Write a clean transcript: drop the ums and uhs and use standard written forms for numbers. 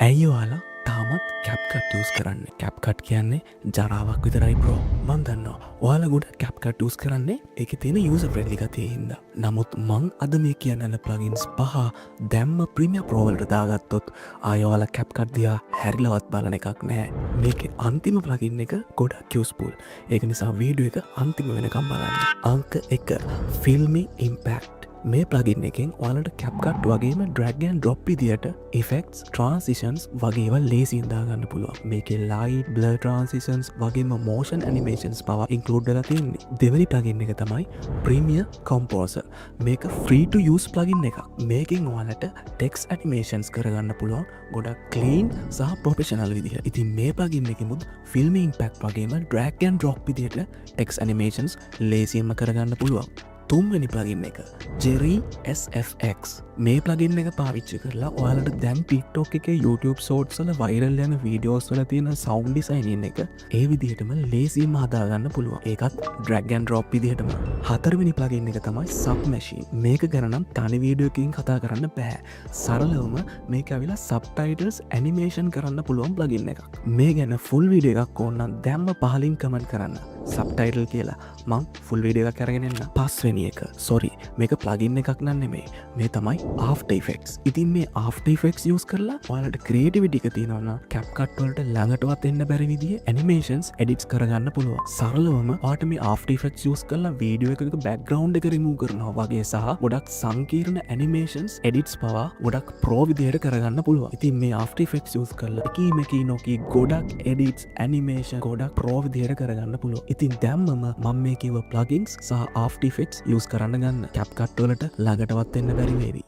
ඇයි ඔයාලා තාමත් කැප්කට් යූස් කරන්නේ? කැප්කට් කියන්නේ ජරාවක් විතරයි බ්‍රෝ. මං දන්නවා ඔයාලා ගොඩක් කැප්කට් යූස් කරන්නේ ඒකේ තියෙන යූසර් ෆ්‍රෙන්ඩ්ලි ගතිය හින්දා. නමුත් මං අද මේ කියන්න යන ප්ලගින්ස් පහ දැම්ම ප්‍රීමියර් ප්‍රෝ වලට දාගත්තොත් ආයෙ ඔයාලා කැප්කට් දිහා හැරිලවත් බලන එකක් නෑ. මේකේ අන්තිම ප්ලගින් එක ගොඩක් යූස්ෆුල්. ඒක නිසා වීඩියෝ එක අන්තිම වෙනකම් බලන්න. අංක 1, ෆිල්මි ඉම්පැක්ට්. මේ ප්ලගින් එකෙන් ඔයාලට කැප්කට් වගේම ඩ්‍රැග් ඇන්ඩ් ඩ්‍රොප් විදියට ඉෆෙක්ට්ස්, ට්‍රාන්සිෂන්ස් වගේ ඒවා ලේසියෙන් දාගන්න පුළුවන්. මේකේ ලයිට්, බ්ලර් ට්‍රාන්සිෂන්ස් වගේම මෝෂන් ඇනිමේෂන්ස් පවා ඉන්ක්ලූඩ් වෙලා තියෙන්නේ. දෙවෙනි ප්ලගින් එක තමයි ප්‍රීමියර් කම්පෝසර්. මේක ෆ්‍රී ටු යූස් ප්ලගින් එකක්. මේකෙන් ඔයාලට ටෙක්ස්ට් ඇනිමේෂන්ස් කරගන්න පුළුවන් ගොඩක් ක්ලීන් සහ ප්‍රොෆෙෂනල් විදිහට. ඉතින් මේ ප්ලගින් එකෙමුත් ෆිල්මි ඉම්පැක්ට් වගේම ඩ්‍රැග් ඇන්ඩ් ඩ්‍රොප් විදිහට ටෙක්ස්ට් ඇනිමේෂන්ස් ලේසියෙන්ම කරගන්න පුළුවන්. තුන්වෙනි ප්ලගින් එක ජෙරි SFX. මේ ප්ලගින් එක පාවිච්චි කරලා ඔයාලට දැන් TikTok එකේ, YouTube Shorts වල වෛරල් යන වීඩියෝස් වල තියෙන සවුන්ඩ් ඩිසයිනින් එක ඒ විදිහටම ලේසියෙන්ම හදාගන්න පුළුවන්. ඒකත් ඩ්‍රැග් ඇන්ඩ් ඩ්‍රොප් විදිහටම. හතරවෙනි ප්ලගින් එක තමයි සබ් මැෂින්. මේක ගැන නම් තනි වීඩියෝ එකකින් කතා කරන්න බෑ. සරලවම මේක ඇවිල්ලා සබ්ටයිටල්ස් ඇනිමේෂන් කරන්න පුළුවන් ප්ලගින් එකක්. මේ ගැන ෆුල් වීඩියෝ එකක් ඕන නම් දැම්ම පහලින් කමෙන්ට් කරන්න සබ්ටයිටල් කියලා. මං ෆුල් වීඩියෝ එකක් අරගෙන එන්න. පස්වෙනි එක, සොරි, මේක ප්ලගින් එකක් නම් නෙමෙයි. මේ තමයි After Effects. ඉතින් මේ After Effects use කරලා ඔයාලට ක්‍රියේටිවිටි එක තියෙනවා නම් CapCut වලට ළඟටවත් එන්න බැරි විදිහේ ඇනිමේෂන්ස් එඩිට්ස් කරගන්න පුළුවන්. සරලවම ඔයාට මේ After Effects use කරලා වීඩියෝ එකක බැක්ග්‍රවුන්ඩ් එක රිමූව් කරනවා වගේ සහ ගොඩක් සංකීර්ණ ඇනිමේෂන්ස් එඩිට්ස් පවා ගොඩක් ප්‍රෝ විදිහට කරගන්න පුළුවන්. ඉතින් මේ After Effects use කරලා එකී මෙකී නොකී ගොඩක් එඩිට්ස්, ඇනිමේෂන් ගොඩක් ප්‍රෝ විදිහට කරගන්න පුළුවන්. ඉතින් දැම්මම මම මේ කිව්ව ප්ලගින්ස් සහ After Effects use කරන්න ගන්න. CapCut වලට ළඟටවත් එන්න බැරි වේවි.